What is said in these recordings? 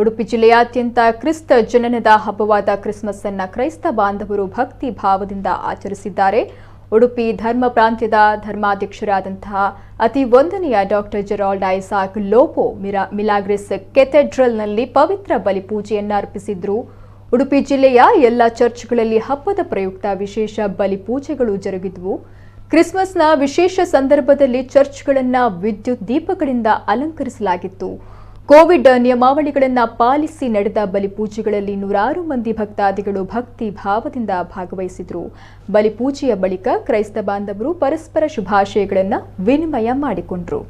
ಉಡುಪಿ ಜಿಲ್ಲೆಯಾದ್ಯಂತ ಕ್ರಿಸ್ತ ಜನನದ ಹಬ್ಬವಾದ ಕ್ರಿಸ್ಮಸ್ ಅನ್ನ ಕ್ರೈಸ್ತ ಬಾಂಧವರು ಭಕ್ತಿ ಭಾವದಿಂದ ಆಚರಿಸಿದ್ದಾರೆ. ಉಡುಪಿ ಧರ್ಮ ಪ್ರಾಂತ್ಯದ ಧರ್ಮಾಧ್ಯಕ್ಷರಾದಂತಹ ಅತಿ ವಂದನೀಯ ಡಾಕ್ಟರ್ ಜೆರಾಲ್ಡ್ ಐಸಾಕ್ ಲೋಬೋ ಮಿಲಾಗ್ರಿಸ್ ಕೆಥೆಡ್ರಲ್ನಲ್ಲಿ ಪವಿತ್ರ ಬಲಿಪೂಜೆಯನ್ನು ಅರ್ಪಿಸಿದ್ರು. ಉಡುಪಿ ಜಿಲ್ಲೆಯ ಎಲ್ಲ ಚರ್ಚ್ಗಳಲ್ಲಿ ಹಬ್ಬದ ಪ್ರಯುಕ್ತ ವಿಶೇಷ ಬಲಿಪೂಜೆಗಳು ಜರುಗಿದ್ವು. ಕ್ರಿಸ್ಮಸ್ನ ವಿಶೇಷ ಸಂದರ್ಭದಲ್ಲಿ ಚರ್ಚ್ಗಳನ್ನು ವಿದ್ಯುತ್ ದೀಪಗಳಿಂದ ಅಲಂಕರಿಸಲಾಗಿತ್ತು. ಕೋವಿಡ್ ನಿಯಮಾವಳಿಗಳನ್ನು ಪಾಲಿಸಿ ನಡೆದ ಬಲಿಪೂಜೆಗಳಲ್ಲಿ ನೂರಾರು ಮಂದಿ ಭಕ್ತಾದಿಗಳು ಭಕ್ತಿ ಭಾವದಿಂದ ಭಾಗವಹಿಸಿದ್ರು. ಬಲಿಪೂಜೆಯ ಬಳಿಕ ಕ್ರೈಸ್ತ ಬಾಂಧವರು ಪರಸ್ಪರ ಶುಭಾಶಯಗಳನ್ನು ವಿನಿಮಯ ಮಾಡಿಕೊಂಡರು.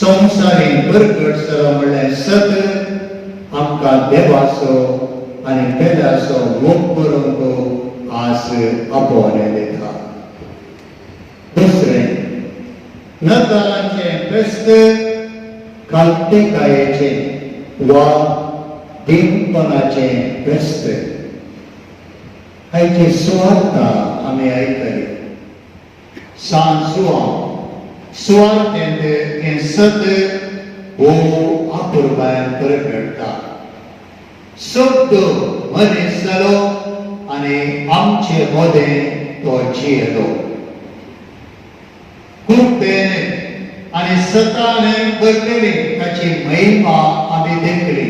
संवसारी बरगड जालो म्हणल्यार सत आमकां देवाचो आनी पेल्याचो मोग करूंक आस आपोवणें दिता. दुसरें, नतालांचें फेस्त कालतेकायेचें वा दिनपणाचें फेस्त. आयची सुवार्ता आमी आयकली. सान जुवांव सुवार्तेंत हें सत हो अपुरबायेन परगटता. शब्द मनीस जालो आनी आमचे मदें तो जियेलो. कृपेन आनी सतान भरलेली ताची महिमा आमी देखली.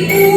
You.